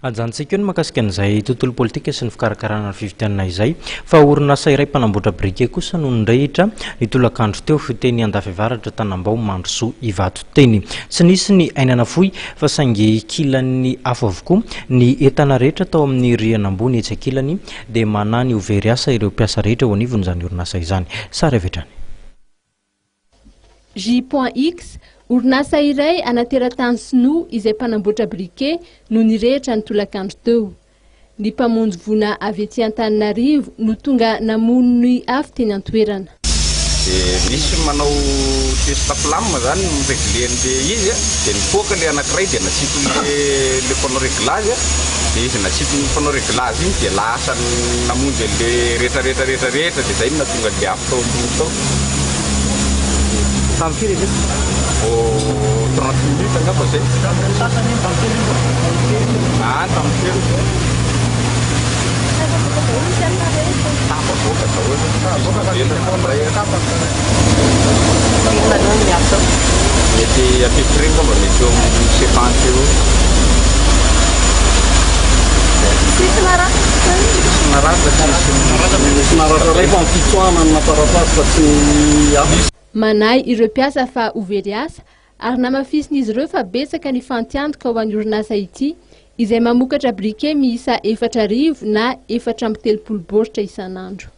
Ajanontsika eo ny mahakasika an'izay tontolo politika sy ny fikarakarana ny fifidianana izay fa orinasa iray mpanamboatra briquet kosa no nirehitra ny tolakandro teo teny Andafiavaratra Tanambao Mandrosoa Ivato teny. Tsy nisy ny aina nafoy fa saingy kilan'ny afo avokoa ny entana rehetra tao amin'ny rihana ambony etsy ankilany dia manahy ny ho very asa ireo mpiasa rehetra eo anivon'izany orinasa izany. Sary avy hatrany. J.X, orinasa iray ana teratany sinoa izay mpanamboatra briquet no nirehitra ny tolakandro teo. Ny mpamonjy voina avy ety Antananarivo no tonga namono ny afo teny an-toerana. Dia misy manao test flamme zany mi-regler an'le izy a, dia nipoaka le anakiray dia nasiako le le mpanao reglage a, dia izy nasiako ny mpanao reglage iny dia lasa namonjy an'le retraretra retraretra dia zay no nahatonga an'le afo tao ambony tao. Tamin'ny firy izy io? Vao 30 minutes angamba zay. Tamin'ny sasany iny, tamin'ny telo iny? Ah, tamin'ny telo. Tafavoaka daholo ny mpiasa rehetra. Tafavoaka daholo. Firy nareo no miasa ao? Mety à peu près angamba mety eo amin'ny 70 eo. Tsisy naratra zany? Tsisy naratra, tsisy. Nisy naratra iray fa ny fitsoahana no namparatra azy fa tsy ny hafa. Manahy ireo mpiasa fa ho very asa ary namafisin'izy ireo fa betsaka ny fantiantoka ho an'ny orinasa ity izay mamokatra briquet miisa 4000 na 34 baoritra isan'andro.